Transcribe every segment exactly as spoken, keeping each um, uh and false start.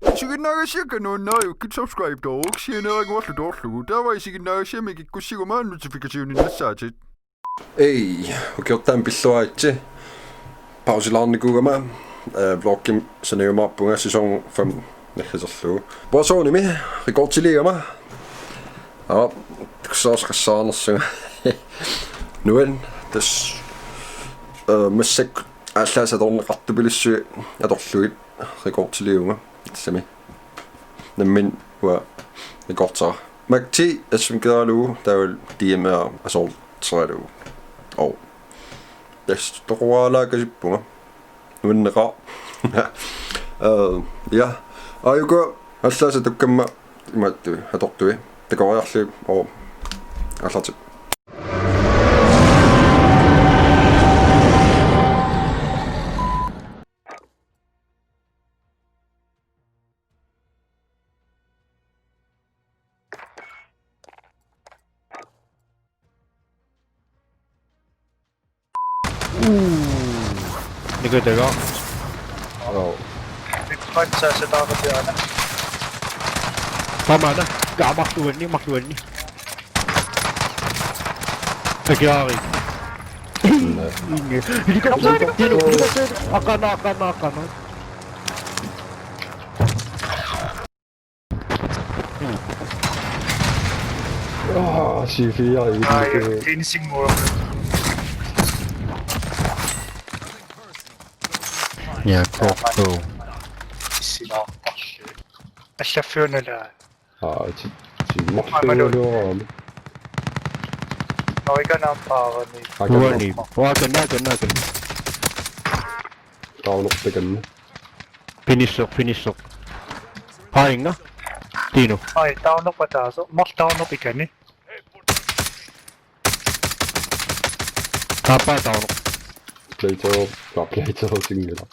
Isiginnaagassiakka nuannariukkit subscribe-tooruk sianeeraguarlu toorlugu. Taava isiginnaagassiami kikkussiguma notification-innassaatit. Ei, ukiortaami pilluaritsi. Pausilaarnikuugama, eh, vlogimi sanajumaarpunga sæson fem naggaserlugu. Warzonemi rekordiliigama. Aa, tussaasqassaarnersunga. Nuan, tassa, eh, massakkut aallaasat atorneqartupilussuit atorlugit rekordiliigama. Tassami. Nammineq uanga rekordera. Mac ti S M G-ralugu taavalu D M R asoorteralugu. Oo. Tassa toqoraalaakkasippunga. Nuanneqaaq. Eh, ja. Aajuku aallaasat tukkamma imaattuit atortuit. Takoriarlugit. Oo. Aallartippoq. Nikuutaga. Oo. Bitcoin saasataarutiana. Tamanna, kaa marluanni, marluanni. Akiari. Helikopter, helikopter, helikopter. Aqagu, aqagu, aqagu. Ah, C fire, ikke Ej, det. Finishing move. Ja, go, go. Sila. Allaffiuna la. Ah, ti-, ti-, Ej, Malu. Marlualuarami. Nå, ikke han bare ni. Ej, Uani. Uani, naga, naga. Taunoppikanni. Finisher, finisher. Painga. Tino. Ai, taunoppa taaso. Mar taunopikani. Tapa taunop. Plato, ja, Plato single.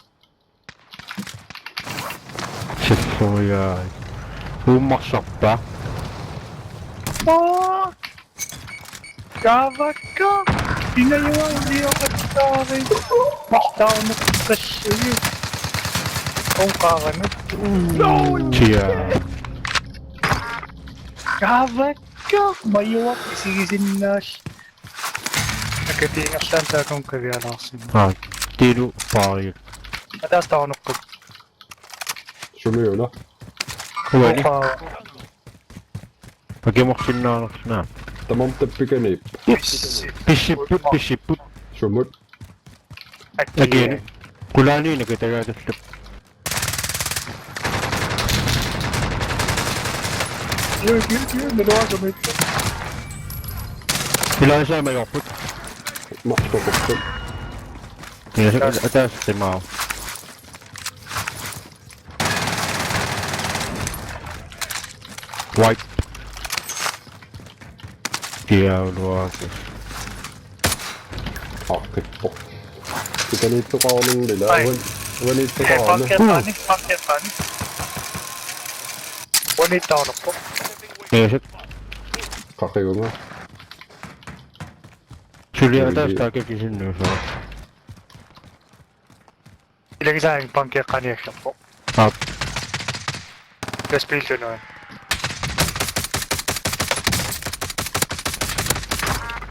Siffoja. Uummarsarpa. Fuck! Kaavakka! Pingajuarnioqattaari. Martaarneqassui. Onqaarami. Tia. Kaavakka! Majuaq isigisinnaal. Akatiingerlaan taakun kavialaarsimavoq. Aa, Tiilu paariak. Ataasiinnarput. Sumiuna. Uani. Oqa. Pakimuarsinnaanngilaq. Tamarmik tappikaniippoq. Pissi. Pissipput, pissipput. Sumut. Akii. Akii. Qulaaniinnaq tagaatullu. Juu, juu, juu, meluaasumit. Ilaasa majuarput. Martoqarput. Ja, se, ataasiinnaq. Wipe. Diablo. Aqqippoq. Tikaniittoqarunngilaq. Ai. Uan-, uaniittoqarunni. Pankeqqaani, pankeqqaani. Uaniittoqarpoq. Yes. Qaqiguma. Suli. Suli. Ataasiinnaq taakku kisinneri. Ilagisaanga pankeqqaani aggerpoq. Aap. Lastbiilillu.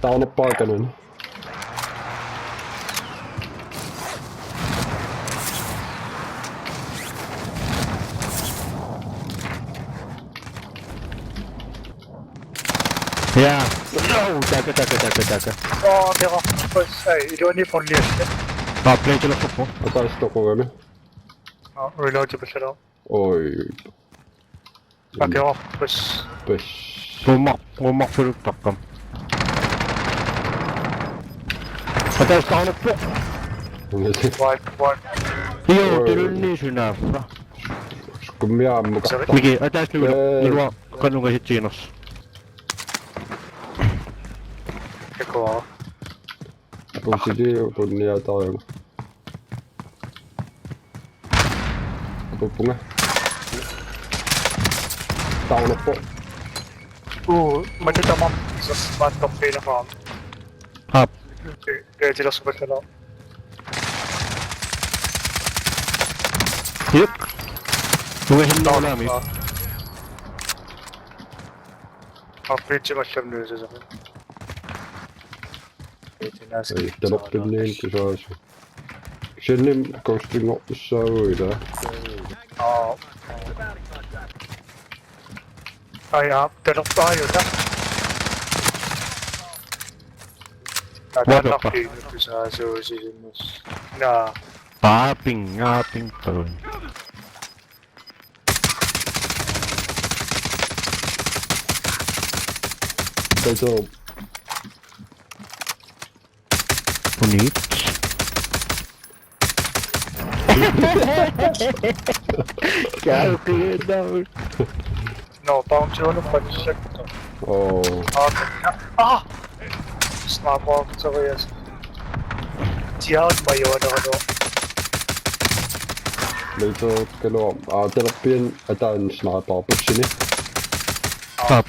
Taunappaakkanani. Ja. Joo, taakku, taakku, taakku, taakku. Aa, det var først, ej, det var lige for lige. Aa, play til at få på. Og så er det stop over med. Aa, reload til at sætte op. Oj. Aa, det var først. Bøs. Rummer, rummer for det, der kom. Og der er stående på. Wipe, wipe. Jo, det er den nye, synes jeg. Kom her, Mika. Sorry. Miki, og der er slut. Øh. Nu er, kan du godt hit til os. Jeg går over. Punsili punniataarama. Apuppunga. Taunappoq. Uu, matu tamam. Sas maattorfiineqarami. Aap. Ke-, keetilersupallaalaaq. Yep. Uasinnaalaami. Arpiitsi mallamnuisasaqi. Ei, talerpinniin tusaasu. Kisianni ghostinngortussaavugut ilaa. Aa. Ai, aa, talerpaajuta. Talerpaa. Talerpaa. Tusaasuusimus. Naa. Paaping, aaping, paaping. Taito. Unit. Kau kena. No, bounty on the ship. Oh. Ah! Snap off, so yes. Tiaat majoa no. Later, kalo. Ah, talerpian ataan snap off, pushini. Stop.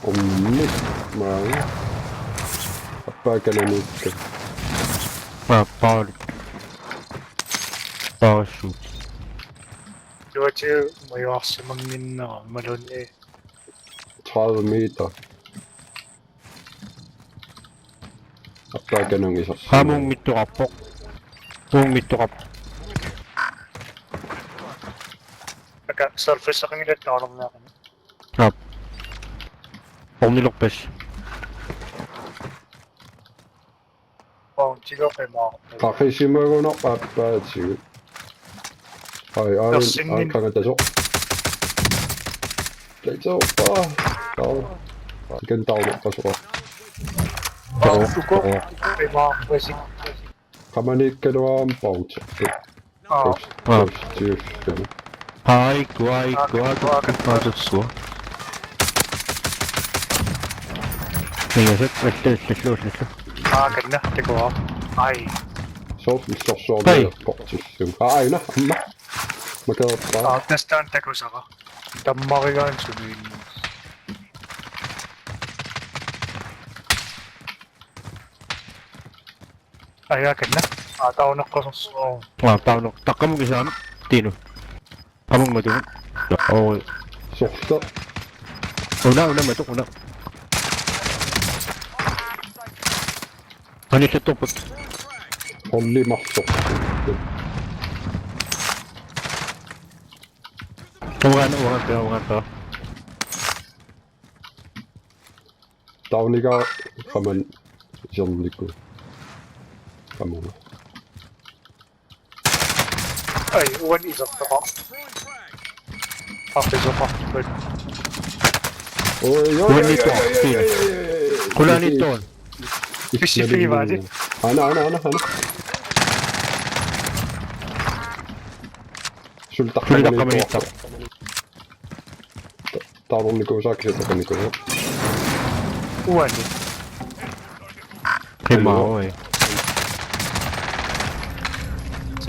Ummik, maanga. Appaa kananiikka. Maa, paul. Paul shoot. Juatiu majuarsimannginnera, malunni. Tredive meter. Appaa kanangisarsi. Haa, muummittoqarpoq. Muummittoqarpoq. Aka, surface-eqanngilaq taarnerniaqami. Aap. Ornilerpas. Bounty-lo qimaa. Qaqisimagunarpoq appaatigut. Ai, ai, ai, ersinngin- kangatasoq. Taitsoorpaa. Taava. Ikan taava qasoq. Bounty-ko qimaa, pasik. Qamaniikkaluarama bounty. Aa. Aa. Positive. Ai, kua, ai, kua, kua, kua, kua. Ningasat, allu, allu, allu, allu. Aa, kanna, takuara. Ai. Soorlu illersuarmi. Ai. Aqqortillugu. Aa, aina, amma. Makererpaa. Aa, tastaan takusara. Tammarigaan sumiinni. Ajakanna. Aa, taunaqqusorsuaq. Aa, taunaq-, taqqamut isaanut. Tiinu. Qamut matugut. Oo. Sorta. Una, una matoq, una. Anillattorput. Holli marsoq. Uanga, uanga, uanga. Tauniga qaman iserniku. Qamunga. Ai, uani isertaqaaq. Aqqisoqarput. Oi, oi, oi, oi, oi, oi, oi, oi. Qulaaniittoq. Pissiffigivaat. Ana, ana, ana, ana. Sultaq. Sultaq qamaniittoq. Taarnikuusaaq kisianni takanikuusaaq. Uani. Qimaa, oi.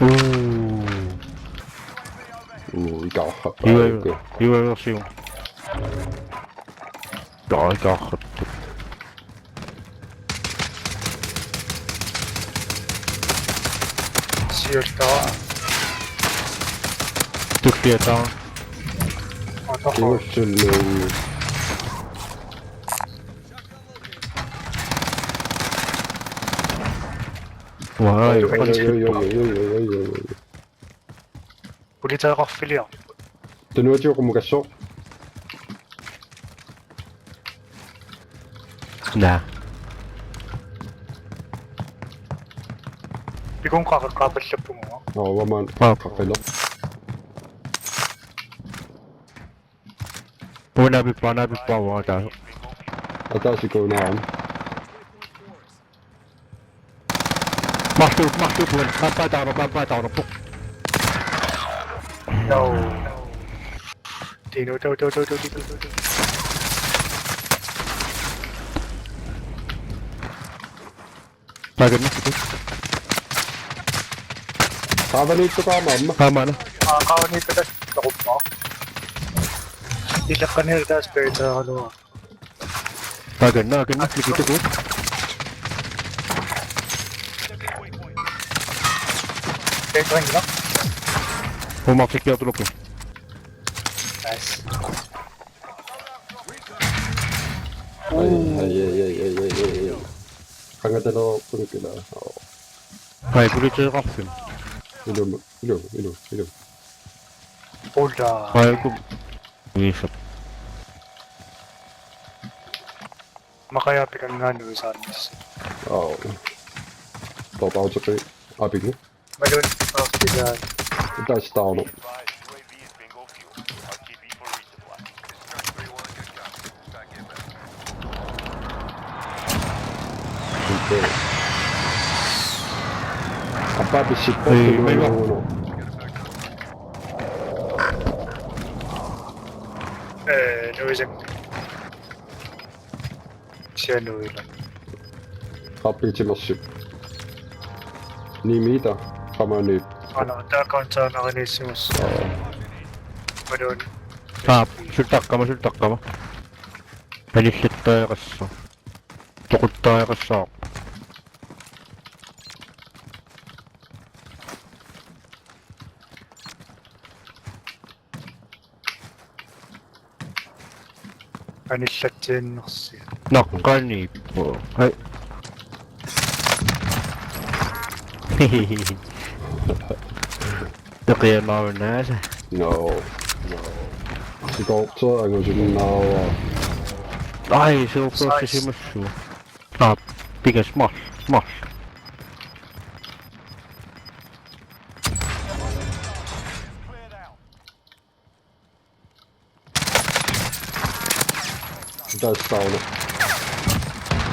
Uu. Uu, ikaarrappa. Iva, iva versio. Jaa, ikaarrattu. Siultaa. Tulliataa. Aa, taha. Kiussullu. Uai, oi, oi, oi, oi. Politeeqarfiliarput. Tunuatigut qummukassaaq. Naa. Pikunngeqqaapallappunga. Aa, uanga maani. Aa. Qaqqila. Punavippaa, navippaa uanga taava. Ataasiinnaq. Marluk, marluk, puun. Paappaa taarpoq, paappaa taarpoq. No. Tiinu, tau, tau, tau. Takanna, tiku. Qaavaniittoq qaamaamma. Qaamaana. Aa, qaavaniittoq takuppaa. Ilaqqanilu taas peeteeraluaq. Takanna, takanna, tiku, tiku. Umartikkiartulukku. Nice. Ai, ai, ai. Qangataloorpunukila. Ai, kuliteeqarfim. Ilumut, ilu, ilu, ilu. Hold da. Ai, ku-, Iisap. Maqajaapikanngaanniit saannis. Au. Totauteqi apigu. Malun aartigaat. Tastaano. Okay. Apa pisipo. Ei, mega. Eh, Luisa. Sianuila. Qappitimersup. Ni meter. Qamani. Ana, taakku taanna anissimus. Aa. Padon. Aa, sultaqqama, sultaqqama. Panillattariaqassaaq. Toquttariaqassaaq. Anillatsiinnarsi. Naqqaniippoq. Ai. Teqianaarunaasa. No. No. Sikoortoq angusunnaavaa. Ai, se on Sais. Simassu. Aa, pigas mal, mal. Taas taulu.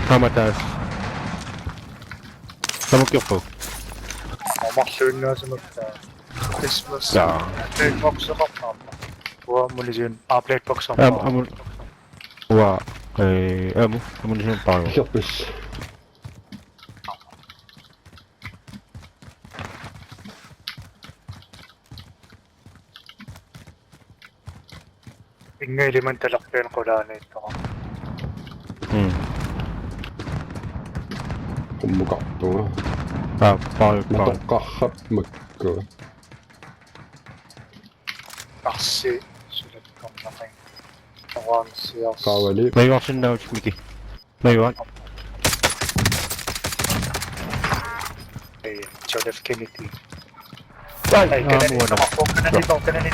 Tama taas. Tama kioppo. Amarluinnaasimatta. Christmas. Jaa. Black box amarluinnaasimatta. Uanga ammunition. Aa, black box. Am-, amarluinnaasimatta. Amu-, eh, amu-, ammunition paavo. Kiopis. Inga iliman talerpian qulaaniittoq. Mm. Qummukarpunga. Aa, paal, paal. Matoqqarrap makku. Arsi, sulakkornaqin. Oransias. Qaavali. Majuarsinnaavutit Miki. Majuat. Ei, John F. Kennedy. Ai, ai, aa, kanani muana. Kanani, kanani.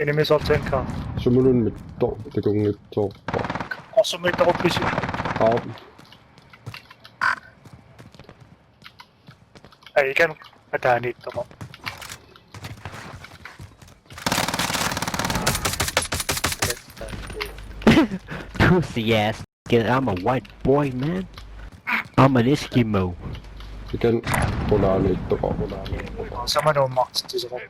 Enemy soldier car. Sumulunniittoq, takunngitsoorpoq. Qorsumiittoq uppisi. Aa. Ai, ikan ataaniittoq. Pussy ass. I'm a white boy, man. I'm an Eskimo. Ikan qulaaniittoq. Samana uummartitsisoq.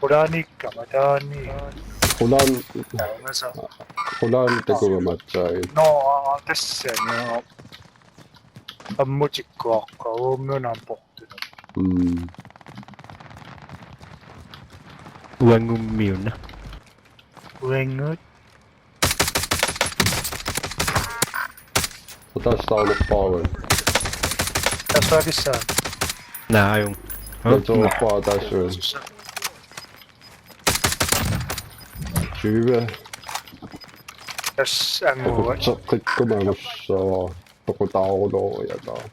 Qulaaniikkama taani. Qulaan-, Taamasa. Qulaani takugamaatsai. No, aa, tassani. Ammutikkuaqqaa uummiuna portunut. Mm. Uangummiuna. Uangut. Taas tauluppaavat. Taas taakissaa. Naa, ajun. Taas tauluppaa taas. Tyve. Taas anguvat. Takuteqqikkumagussavara. Toqutaarulooq, ja, taava.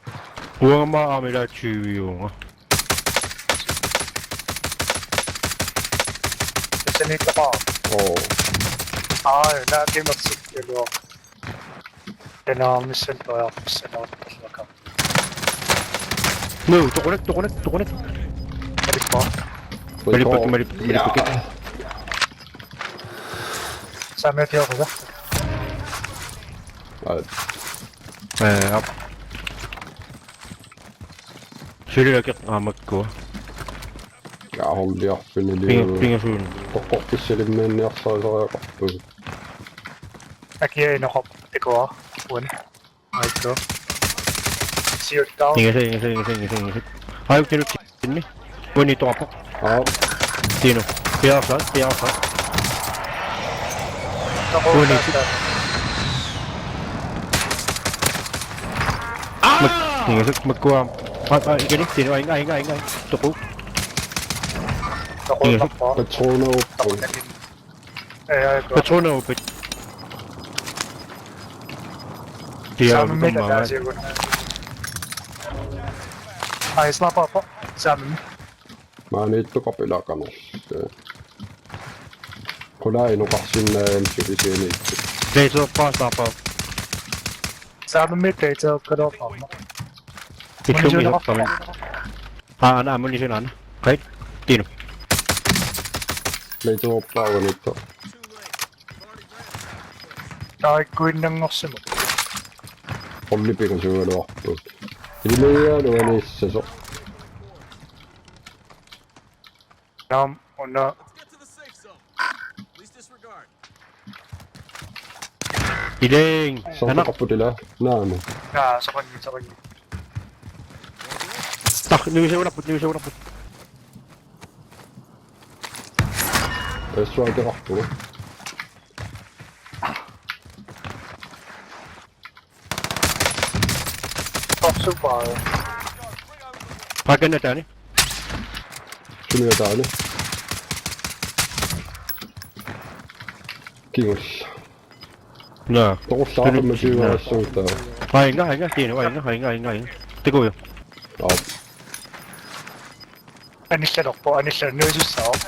Uangama aamma ilaa tyve-uunga. Tassaniittaqaaq. Oo. Aa, naakimersikkaluaq. Tanaarmissan periarfissaneruttorluakka. No, toqunak, toqunak, toqunak. Malippa. Malippa, malippa, malippa. Saamiatiarusa. Aa. Eh, aap. Suli akeq aamma makkua. Kaaholliarfini. Pinga-, liu. Pingasuun. Toqqorpissalimmiinniarsarisariaqarpugut. Akia inoqarpoq takuara. Uani. Aitto. Siuttau. Ingase, ingase, ingase, ingase, ingase. Ai, ukilu tinni. Uani toqarpoq. Aap. Tino. Piaarsaat, piaarsaat. Uani. Aa! Ingasuk makkua. Aa, aa, ikani, tinu, ainga, ainga, ainga. Tuku. Ingasuk. Patroner uppu. Patroner uppu. Tiaa, saamimmi tummaa, taasiagut. Ai, slap up. Saamimmi. Maaniittoqarpoq ilaa qanoq. Qulaa inoqarsinnaagami sukisianiittoq. Taitoorpaa, slap up. Saamimmi taitoorkaluarparma. Itsumi munisioqarpa. Aa, ana, munisioqarpa. Qait, tinu. Taitoorpaa uaniittoq. Taikkuinnanngorsimavoq. Qullipiga suugaluarput. Ilimagigalugu anissasoq. Naam, una. Iling. Ana. Soqarput ila. Naamik. Naa, soqanngilaq, soqanngilaq. Taq, nuisagunarput, nuisagunarput. Airstrikeqarpugut. Orsupaaju. Pakanna taani. Sumiataani. Kingul. Naa. Toqullaaqimmat. Tunu-, siuaassuutaa. Ainga, ainga, tinu, ainga, ainga, ainga, ainga. Tikuju. Aap. Anillalerpoq, anillanut nuisussaavoq.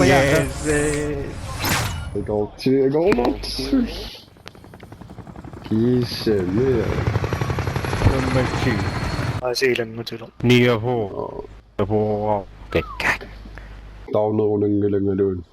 Yes. Ikorti, ikorti. Kiisami. Tammachi. Aasiilanngutilu. Niahu. Ahu. Kekka. Taunerunanngilangaluun.